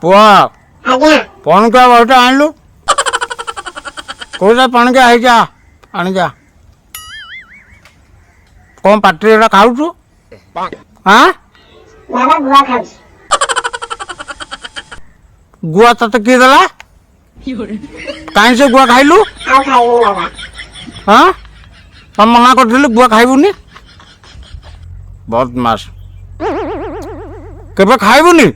ପୁଅ। ଆଜ୍ଞା। ପଣିକିଆ ବହିଟା ଆଣିଲୁ? କୋଉଟା ପଣିକିଆ ହେଇଯା, ଆଣିଯା। କଣ ପାଟିରେ ଏଟା ଖାଉଛୁ? ଆଁ? ବାବା, ଗୁଆ ଖାଉଛି। ଗୁଆ ତତେ କିଏ ଦେଲା? କାହିଁ ସେ ଗୁଆ ଖାଇଲୁ? ଆଉ ଖାଇବିନି ବାବା। ହଁ, ତମ ମନା କରିଥିଲି ଗୁଆ ଖାଇବୁନି। ବଦମାସ, କେବେ ଖାଇବୁନି।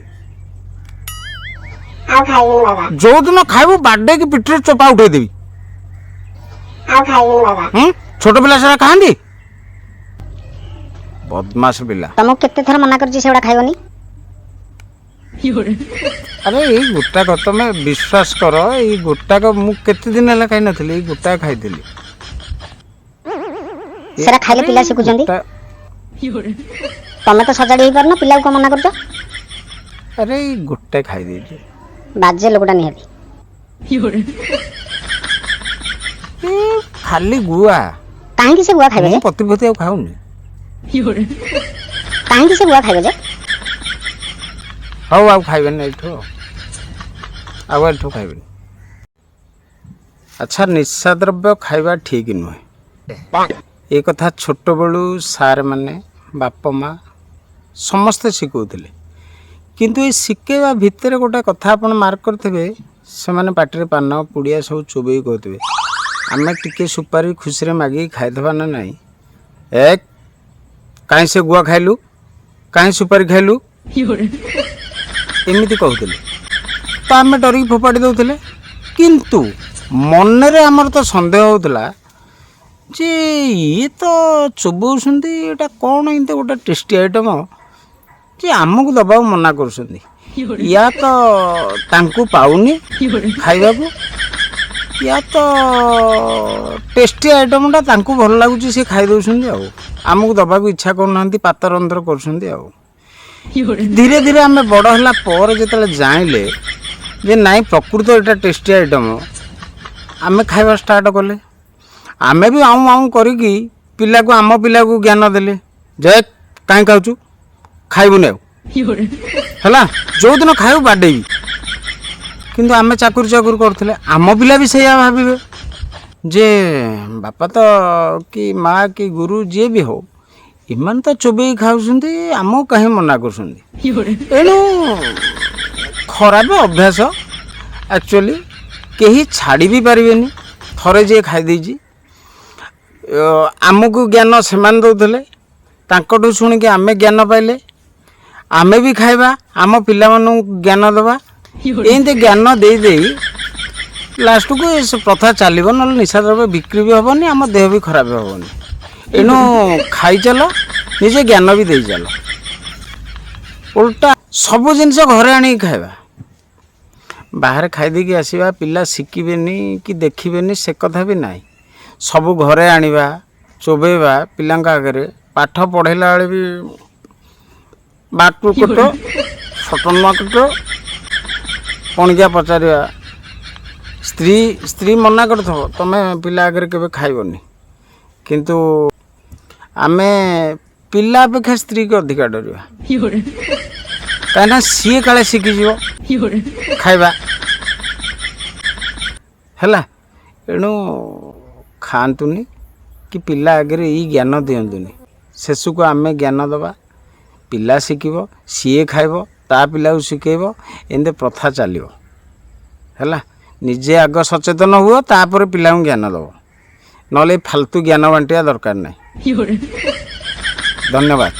ଆଉ ଖାଇବିନି ବାବା। ଯୋଉଦିନ ଖାଇବୁ, ବାଡେଇକି ପିଠିରେ ଚୋପା ଉଠେଇଦେବି। ଆଉ ଖାଇବିନି ବାବା। ହୁଁ, ଛୋଟ ପିଲା ସେଟା ଖାଆନ୍ତି? ବଦମାସ ପିଲା। ତମକୁ କେତେ ଥର ମନା କରିଛି, ସେଗୁଡ଼ା ଖାଇବନି। ଆରେ, ଏଇ ଗୋଟାକ, ତମେ ବିଶ୍ୱାସ କର, ଏଇ ଗୋଟାକ ମୁଁ କେତେ ଦିନ ହେଲା ଖାଇନଥିଲି, ଏଇ ଗୋଟାକ ଖାଇଥିଲି। ସେଟା ଖାଇଲେ ପିଲା ଶିଖୁଛନ୍ତି। ତମେ ତ ସଜାଡ଼ି ହେଇପାରୁନ, ପିଲାକୁ କଣ ମନା କରୁଛ? ଆରେ, ଏଇ ଗୋଟେ ଖାଇଦେଇଛି। ବାଜେ ଲୋକଟା ନିହାତି। ଏ ଖାଲି ଗୁଆ। କାହିଁକି ସେ ଗୁଆ ଖାଇବ ମୁଁ ଯେ? ପତି ଫତି ଆଉ ଖାଉନି। କାହିଁକି ସେ ଗୁଆ ଖାଇବ ଯେ? ହଉ, ଆଉ ଖାଇବେନି ଏଇଠୁ, ଆଉ ଏଠୁ ଖାଇବେନି। ଆଚ୍ଛା, ନିଶା ଦ୍ରବ୍ୟ ଖାଇବା ଠିକ୍ ନୁହେଁ, ଏ କଥା ଛୋଟବେଳୁ ସାର୍ ମାନେ, ବାପା ମା ସମସ୍ତେ ଶିଖଉଥିଲେ। କିନ୍ତୁ ଏ ଶିଖେଇବା ଭିତରେ ଗୋଟେ କଥା ଆପଣ ମାର୍କ କରିଥିବେ, ସେମାନେ ପାଟିରେ ପାନ ପୁଡ଼ିଆ ସବୁ ଚୋବେଇ କହୁଥିବେ, ଆମେ ଟିକେ ସୁପାରି ଖୁସିରେ ମାଗିକି ଖାଇଦେବା ନା ନାହିଁ, "ଏ, କାହିଁ ସେ ଗୁଆ ଖାଇଲୁ? କାହିଁ ସୁପାରି ଖାଇଲୁ?" ଏମିତି କହୁଥିଲେ ତ ଆମେ ଡରିକି ଫୋପାଡ଼ି ଦେଉଥିଲେ। କିନ୍ତୁ ମନରେ ଆମର ତ ସନ୍ଦେହ ହେଉଥିଲା ଯେ ଇଏ ତ ଚୋବଉଛନ୍ତି, ଏଇଟା କ'ଣ ଏମିତି ଗୋଟେ ଟେଷ୍ଟି ଆଇଟମ୍ ଯେ ଆମକୁ ଦେବାକୁ ମନା କରୁଛନ୍ତି? ୟା ତ ତାଙ୍କୁ ପାଉନି ଖାଇବାକୁ, ୟା ତ ଟେଷ୍ଟି ଆଇଟମ୍ଟା ତାଙ୍କୁ ଭଲ ଲାଗୁଛି, ସେ ଖାଇ ଦେଉଛନ୍ତି ଆଉ ଆମକୁ ଦେବାକୁ ଇଚ୍ଛା କରୁନାହାନ୍ତି, ପାତର ଅନ୍ତର କରୁଛନ୍ତି। ଆଉ ଧୀରେ ଧୀରେ ଆମେ ବଡ଼ ହେଲା ପରେ ଯେତେବେଳେ ଜାଣିଲେ ଯେ ନାଇଁ, ପ୍ରକୃତ ଏଇଟା ଟେଷ୍ଟି ଆଇଟମ୍, ଆମେ ଖାଇବା ଷ୍ଟାର୍ଟ କଲେ। ଆମେ ବି ଆଉଁ ଆଉଁ କରିକି ପିଲାକୁ, ଆମ ପିଲାକୁ ଜ୍ଞାନ ଦେଲେ ଯେ କାହିଁ ଖାଉଛୁ? ଖାଇବୁନି ଆଉ, ହେଲା? ଯେଉଁଦିନ ଖାଇବୁ, ବାଡ଼େଇବି। କିନ୍ତୁ ଆମେ ଚାକୁର ଚାକୁର କରୁଥିଲେ, ଆମ ପିଲା ବି ସେଇଆ ଭାବିବେ ଯେ ବାପା ତ କି ମା କି ଗୁରୁ ଯିଏ ବି ହଉ, ଏମାନେ ତ ଚୋବେଇ ଖାଉଛନ୍ତି, ଆମକୁ କାହିଁ ମନା କରୁଛନ୍ତି? ଏଣୁ ଖରାପ ଅଭ୍ୟାସ ଆକ୍ଚୁଆଲି କେହି ଛାଡ଼ି ବି ପାରିବେନି ଥରେ ଯିଏ ଖାଇଦେଇଛି। ଆମକୁ ଜ୍ଞାନ ସେମାନେ ଦେଉଥିଲେ, ତାଙ୍କଠୁ ଶୁଣିକି ଆମେ ଜ୍ଞାନ ପାଇଲେ, ଆମେ ବି ଖାଇବା, ଆମ ପିଲାମାନଙ୍କୁ ଜ୍ଞାନ ଦେବା। ଏମିତି ଜ୍ଞାନ ଦେଇ ଦେଇ ଲାଷ୍ଟକୁ ଏ ପ୍ରଥା ଚାଲିବ, ନହେଲେ ନିଶା ଦ୍ରବ୍ୟ ବିକ୍ରି ବି ହେବନି, ଆମ ଦେହ ବି ଖରାପ ହେବନି। ଏଣୁ ଖାଇଚାଲ, ନିଜେ ଜ୍ଞାନ ବି ଦେଇ ଚାଲ। ଓଲଟା ସବୁ ଜିନିଷ ଘରେ ଆଣିକି ଖାଇବା, ବାହାରେ ଖାଇଦେଇକି ଆସିବା, ପିଲା ଶିଖିବେନି କି ଦେଖିବେନି ସେ କଥା ବି ନାହିଁ। ସବୁ ଘରେ ଆଣିବା, ଚୋବେଇବା ପିଲାଙ୍କ ଆଗରେ। ପାଠ ପଢ଼େଇଲା ବେଳେ ବି ବାଟୁ କଟ ସଟନ କଟ ପଣିକିଆ ପଚାରିବା। ସ୍ତ୍ରୀ ସ୍ତ୍ରୀ ମନା କରିଥିବ, ତମେ ପିଲା ଆଗରେ କେବେ ଖାଇବନି, କିନ୍ତୁ ଆମେ ପିଲା ଅପେକ୍ଷା ସ୍ତ୍ରୀକି ଅଧିକା ଡରିବା, କାହିଁକିନା ସିଏ କାଳେ ଶିଖିଯିବ ଖାଇବା, ହେଲା? ଏଣୁ ଖାଆନ୍ତୁନି କି ପିଲା ଆଗରେ ଏଇ ଜ୍ଞାନ ଦିଅନ୍ତୁନି। ଶେଷକୁ ଆମେ ଜ୍ଞାନ ଦେବା, ପିଲା ଶିଖିବ, ସିଏ ଖାଇବ, ତା ପିଲାକୁ ଶିଖେଇବ, ଏମିତି ପ୍ରଥା ଚାଲିବ, ହେଲା? ନିଜେ ଆଗ ସଚେତନ ହୁଅ, ତାପରେ ପିଲାଙ୍କୁ ଜ୍ଞାନ ଦେବ। ନହେଲେ ଏ ଫାଲତୁ ଜ୍ଞାନ ବାଣ୍ଟିବା ଦରକାର ନାହିଁ। ଧନ୍ୟବାଦ।